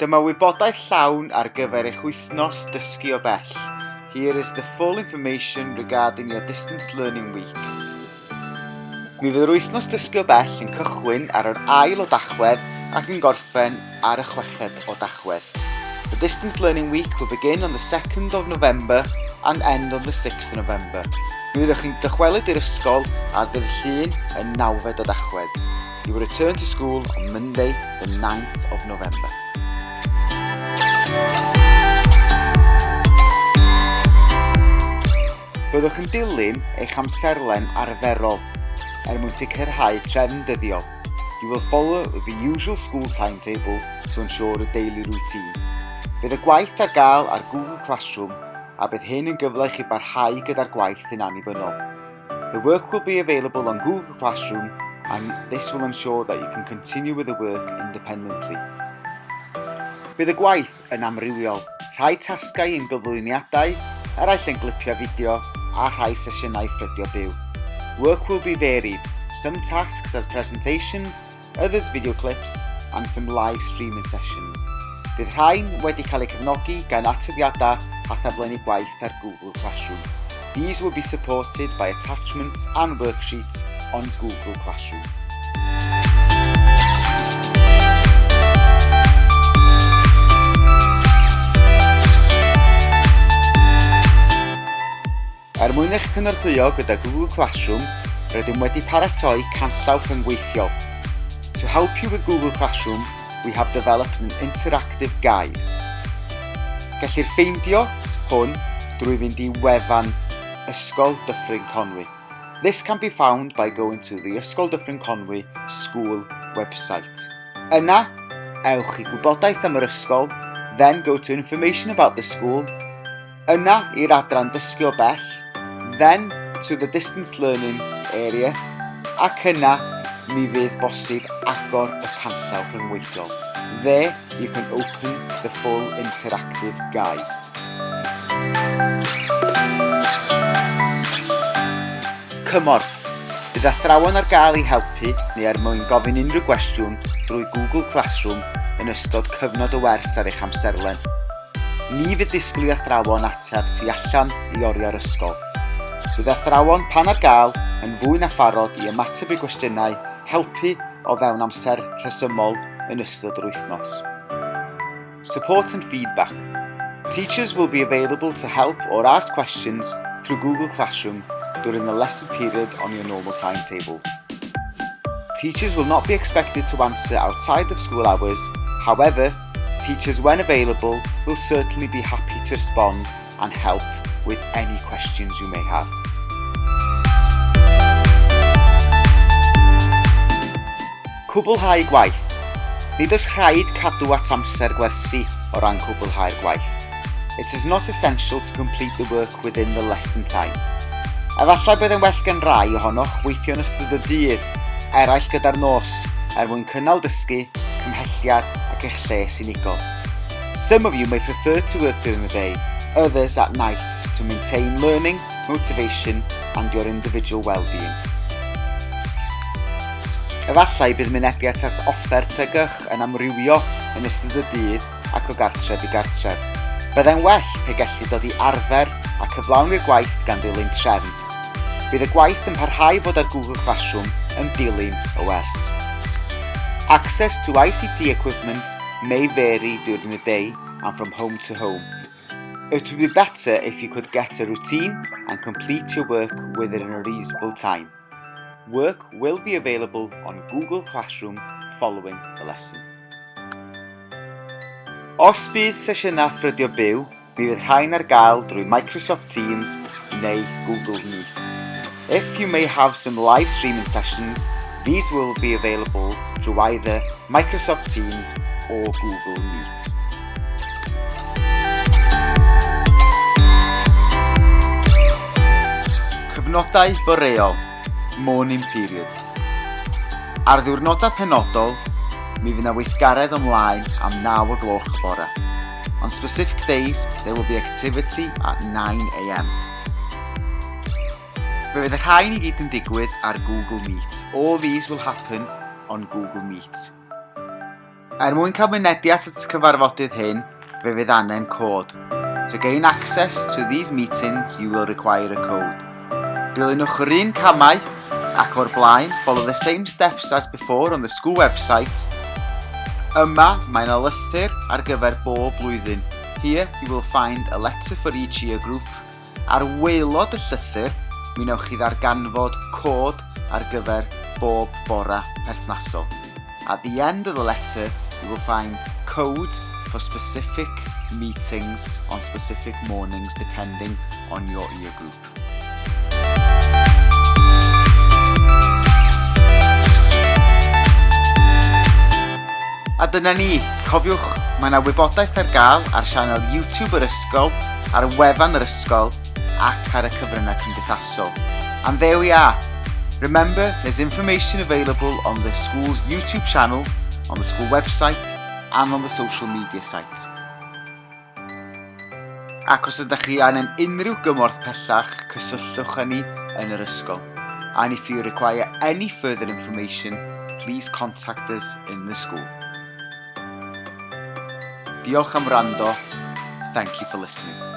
Dyma wybodaeth llawn ar gyfer eich wythnos dysgu o bell. Here is the full information regarding your distance learning week. Mi fydd yr wythnos dysgu o bell yn cychwyn ar yr ail o Dachwedd ac yn gorffen ar y chweched o Dachwedd. The distance learning week will begin on the 2nd of November and end on the 6th of November. Mi fyddwch chi'n dychwelyd i'r ysgol ar ddydd Llun y nawfed o Dachwedd. You will return to school on Monday, the 9th of November. Byddwch yn dilyn eich amserlen arferol er mwyn sicrhau trefn dyddiol. You will follow the usual school timetable to ensure a daily routine. Bydd y gwaith ar gael ar Google Classroom a bydd hyn yn gyfle i chi barhau gyda'r gwaith yn annibynnol. The work will be available on Google Classroom and this will ensure that you can continue with the work independently. Bydd y gwaith yn amrywiol, rhai tasgau yn gyflwyniadau, eraill yn glipiau fideo a rhai sesiynau ffrydio byw. Work will be varied, some tasks as presentations, others video clips and some live streaming sessions. Bydd rhain wedi cael eu cefnogi gan atodiadau a thaflenni gwaith ar Google Classroom. These will be supported by attachments and worksheets on Google Classroom. Er mwyn eich cynorthwyo gyda Google Classroom, rydym wedi paratoi canllaw rhyngweithiol. To help you with Google Classroom, we have developed an interactive guide. Gellir ffeindio hwn drwy fynd i wefan Ysgol Dyffryn Conwy. This can be found by going to the Ysgol Dyffryn Conwy school website. Yna, ewch i gwybodaeth am yr ysgol, then go to information about the school, Yna i'r adran dysgu o bell, then to the distance learning area, ac yna mi fydd bosib agor y canllaw rhyngweithiol. There you can open the full interactive guide. Cymorth. Bydd athrawon ar gael i helpu neu er mwyn gofyn unrhyw gwestiwn drwy Google Classroom yn ystod cyfnod y wers ar eich amserlen. Ni fydd disgwyl i athrawon ateb tu allan i oriau'r ysgol. Bydd athrawon, pan ar gael, yn fwy na pharod i ymateb i gwestiynau, helpu o fewn amser rhesymol yn ystod yr wythnos. Support and feedback. Teachers will be available to help or ask questions through Google Classroom during the lesson period on your normal timetable. Teachers will not be expected to answer outside of school hours, however, Teachers, when available, will certainly be happy to respond and help with any questions you may have. Cwblhau gwaith. Nid oes rhaid cadw at amser gwersi o ran cwblhau'r gwaith. It is not essential to complete the work within the lesson time. Efallai bydd yn well gan rai ohonoch weithio yn ystod y dydd, eraill gyda'r nos, er mwyn cynnal dysgu, cymhelliad ac eich lles unigol. Some of you may prefer to work during the day, others at night to maintain learning, motivation and your individual well-being. Efallai bydd mynediad at offer TGch yn amrywio yn ystod y dydd ac o gartref i gartref. Byddai'n well pe gellid dod i arfer a cyflawni'r gwaith gan ddilyn trefn. Bydd y gwaith yn parhau fod ar Google Classroom yn dilyn y wers. Access to ICT equipment may vary during the day and from home to home. It would be better if you could get a routine and complete your work within a reasonable time. Work will be available on Google Classroom following the lesson. Os bydd sesiynau ffrydio byw, Mi fydd rhain ar gael drwy Microsoft Teams neu Google Meet. If you may have some live streaming sessions, these will be available through either Microsoft Teams or Google Meet. Cyfnodau boreol, morning period. Ar ddiwrnodau penodol, mi fydd 'na weithgaredd ymlaen am 9 o gloch y bore. On specific days, there will be activity at 9am. Fe fydd y rhain i gyd yn digwydd ar Google Meet. All these will happen on Google Meet. Er mwyn cael mynediad at y cyfarfodydd hyn, fe fydd angen cod. To gain access to these meetings, you will require a code. Dilynwch yr un camau ac o'r blaen, follow the same steps as before on the school website. Yma, mae yna lythyr ar gyfer bob blwyddyn. Here, you will find a letter for each year group. Ar waelod y llythyr, mi wnewch chi ddarganfod cod ar gyfer bob bora perthnasol. At the end of the letter, you will find codes for specific meetings on specific mornings depending on your year group. A dyna ni, cofiwch, mae yna wybodaeth ar gael ar sianel YouTube yr ysgol, ar wefan yr ysgol ac ar y cyfryngau cymdeithasol. And there we are. Remember, there's information available on the school's YouTube channel, on the school website and on the social media sites. Ac os ydych chi angen unrhyw gymorth pellach, cysylltwch â ni yn yr ysgol. And if you require any further information, please contact us in the school. Diolch am wrando. Thank you for listening.